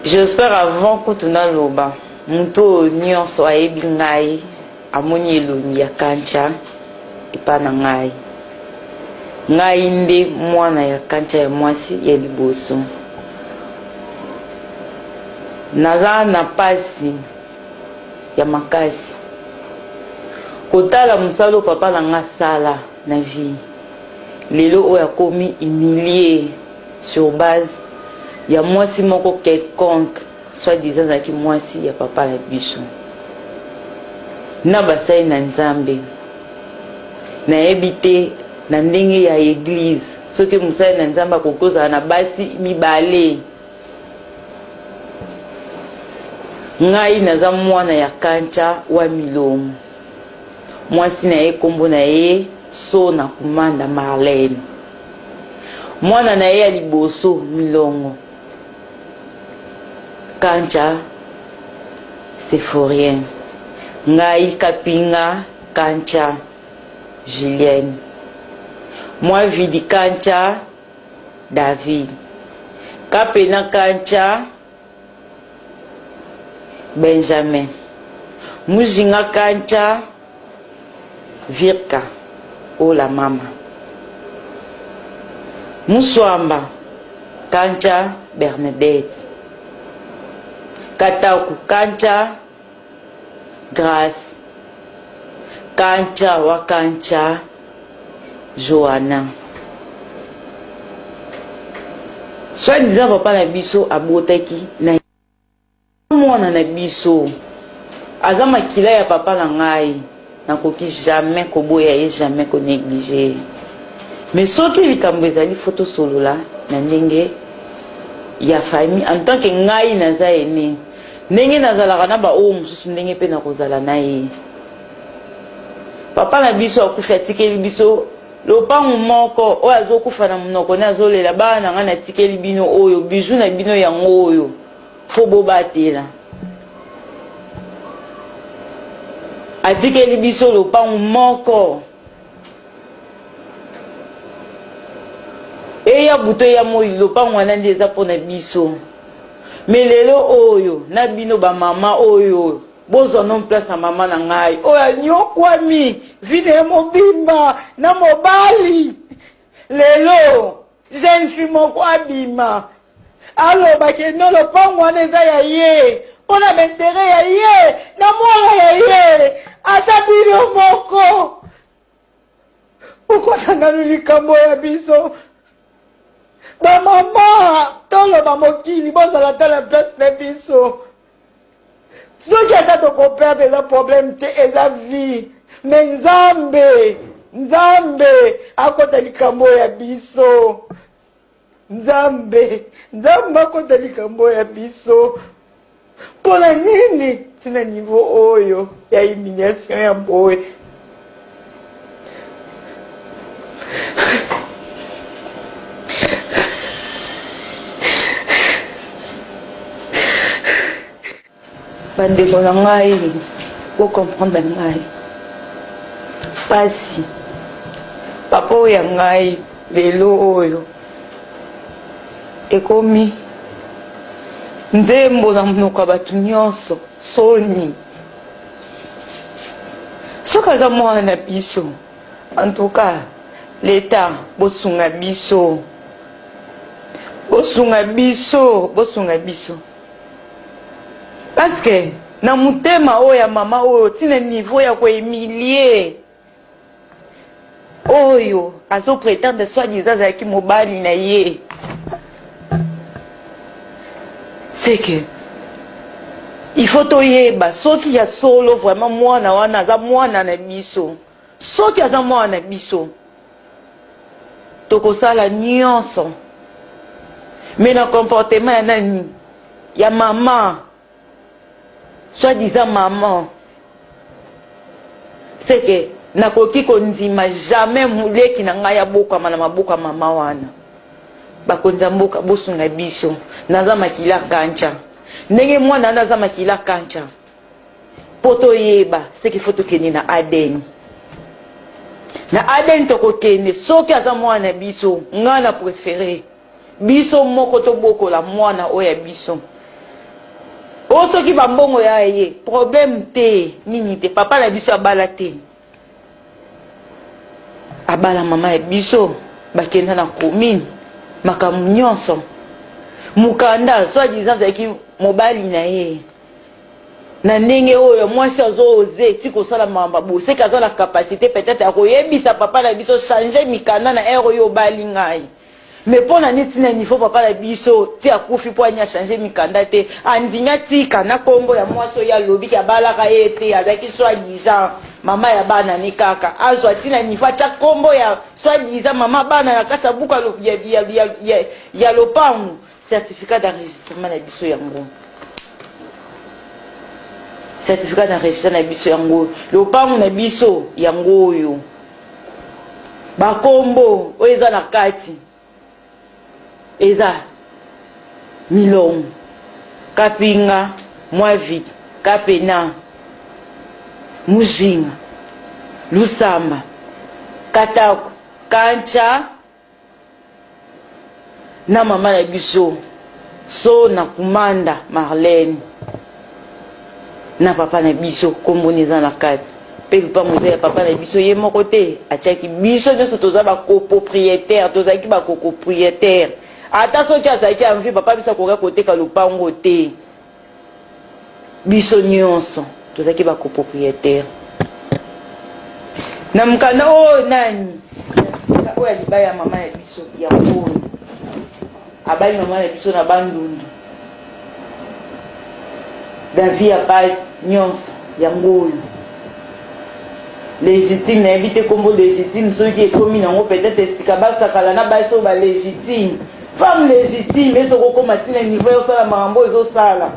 J'espère avant kutu naloba moto oyo nionso ayebi ngai amoni elongi ya Kancha epa na ngai. Ngai nde mwana ya Kancha ya mwasi ya liboso. Naza na pasi ya makasi kotala mosala oyo papa na ngai asala na vie lelo oyo akomi humilie sur base ya mwasi moko quelconque soit disant azalaki mwasi ya papa na biso na basali na Nzambe. Nayebi te na ndenge ya eglise soki mosali na Nzambe akoki kozala na basi mibale. Ngai naza mwana ya Kancha wa Milongo, mwasi na ye kombo na ye Sona Kumanda Marlène. Mwana na ye ya liboso Milongo Kancha Sephorien, ngai Kapinga Kancha Julienne, Mwavidi Kancha David, Kapena Kancha Benjamin, Mujinga Kancha Virka, Ola mama, Muswamba Kancha Bernadette, Kataku Kancha Grace, Kancha wa Kancha Johanna. Soit disant papa na biso abotaki na mwana na biso aza makila ya papa na ngai, nakoki jamais koboya ye, jamais ko negliger ye. Mais soki likambo ezali faut tosolola na ndenge ya famille en tant que ngai naza aine, ndenge nazalaka na ba oyo mosusu ndenge pe nakozala na ye. Papa na biso akufi atikeli biso lopangu moko oyo azokufa na munoko ne azolela bana na ngai natikeli bino oyo bijou na bino yango oyo faut bobatela. Atikeli biso lopangu moko eya butu eya moi lopangu wana nde eza mpo na biso. Mais lelo oyo na bino ba mama oyo Bozwa nom place ya mama na ngai oyo anyokwami vie na ye mobimba na mobali lelo jeune fille moko abima aloba ke no lopango wana eza ya ye mpo na baintere ya ye na mwana ya ye ata bino moko okosa nanu likambo ya biso bamama toloba mokili bozala ata na place na biso Soki ata toko perdre eza problème te eza vie mais nzambe nzambe akota likambo ya biso nzambe nzambe akota likambo ya biso mpona nini ntina niveau oyo ya humiliation ya boye Bandeko na ngai, bo comprendre ngai pasi papa oyo ya ngai lelo oyo ekomi nzembo na monoko ya bato nyonso soni soki aza mwana na biso en tout cas l'etat bosunga biso bosunga biso bosunga biso parce que na motema oyo ya mama oyo ntina niveau ya kohumilie oyo azo pretendre soit disant azalaki mobali na ye c'est que il faut toyeba soki ya solo vraiment mwana wana aza mwana na biso soki aza mwana na biso tokosala nyonso mais na comportement ya nani ya mama soit disant maman c'est que nakoki kondima jamais leki na ngai abokama na maboko ya mama wana. Bakonzi ya mboka bosunga biso, naza makila kancha ndenge mwana wana aza makila kancha po toyeba ce qu'il faut tokende na ADN na ADN tokokende soki aza mwana na biso ngai na prefere biso moko tobokola mwana oyo ya biso. O soki ba mbongo ya ye problème te nini te papa na biso abala te abala mama ya biso bakenda na commune makambo nyonso mokanda soit disant azalaki mobali na ye na ndenge oyo mwasi azo ose ti kosala makambo boseki aza na capacité peut-être ya koyebisa papa na biso change mikanda na heure oyo obali ngai. Mais pona nini ti na niveau papa na biso ti akufi po ani a changer mikanda te andimi atika na kombo ya mwasi oyo alobi ke abalaka ye te azalaki soit disant mama ya bana ne kaka azwa ti na niveau atia kombo ya soit disant mama bana na kati ya buku ya, ya, ya, ya, ya lopango certificat d'enregistrement na biso yango certificat d'enregistrement na biso yango lopango na biso yango oyo Bakombo oyo eza na kati eza Milongo, Kapinga, Mwavidi, Kapena, Mujinga, Lusamba, Katako, Kancha na mama na biso Sona Kumanda Marlène na papa na biso kombo na eza na kati pe lupango eza ya papa na biso ye moko te atiaki biso nyonso toza ba copropriétaire tozalaki ba copropriétaire ata soki azalaki en vie papa biso akoka koteka lupango te Biso nyonso tozalaki ba coproprietaire na mokanda oyo. Nani oyo ya libaya ya mama na biso ya oyo abali mama na biso na Bandundu, Davi ya base nyonso yango oyo légitime. Nayebi te nkombo légitime soki ekomi nango peut-être esika basakala na basi oyo balégitime, femme légitime esoki okóma ntina niveau ya osala makambo oyo ezosala.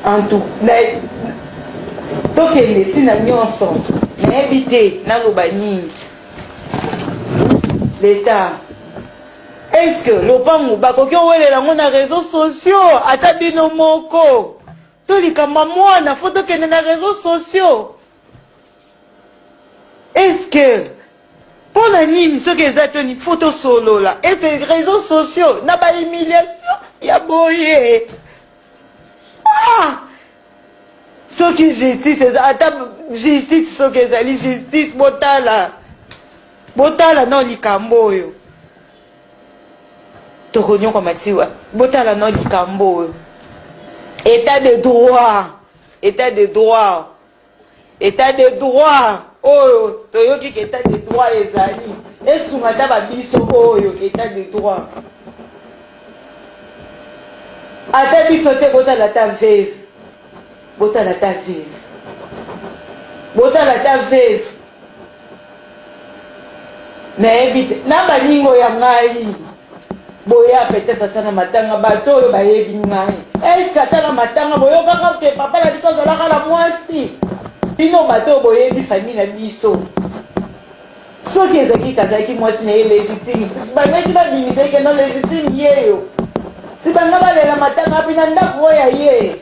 En tout tokende ntina nyonso, nayebi te naloba nini. Leta, est-ce que lopango bakoki owelela yango na réseaux sociaux? Ata bino moko to likambo mwana fo tokende na réseaux sociaux. Est-ce que mpo na nini soki eza toni fo tosolola ese réseaux sociaux na bahumiliation ya boye? Ah, soki justice eza, ata justice soki ezali justice, botala, botala no likambo oyo tokonyokoma tiwa. Botala no likambo oyo. État de droit, état de droit, état de droit oyo toyoki ke état de droit ezali esunga ata babiso oyo. État de droit, ata biso te. Botala ata veuve, botala ata veuve, botala ata veuve. Nayebi te na baningo ya ngai boya peut-être ata na matanga, bato oyo bayebi ngai, eske ata na matanga boyokaka ke papa na biso azalaka na mwasi? Bino bato oyo boyebi famille na biso, soki ezalaki kazalaki mwasi na ye légitime, bandaki babimisa ye kendo légitime yeyo si banga balela matanga api na ndako oyo ya ye.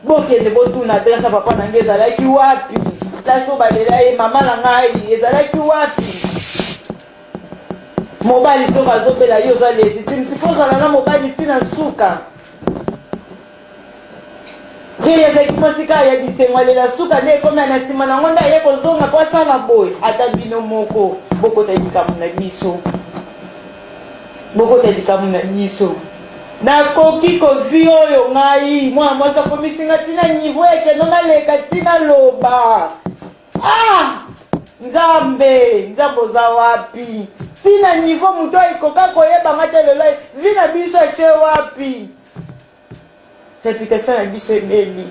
Bokende botuna adresse ya papa na ngai ezalaki wapi, place oyo balela ye mama na ngai ezalaki wapi. Mobali soki azobela, yo oza légitime, sikoyo ozala na mobali ntina suka te. Ezalaki mwasi kaka ya bisengo, alela suka nde ekomi na nsima nango nde aye kozonga po asala boye. Ata bino moko bokota likambo na biso, bokota likambo na biso. Nakoki kozwi oyo ngai mwana mwasi akomisinga ntina niveau ya kendo naleka ntina loba. Ah, Nzambe, Nzambe oza wapi? Ntina niveau moto ekoka koyebanga te lelo vie na biso atie wapi? Réputation na biso ebebi.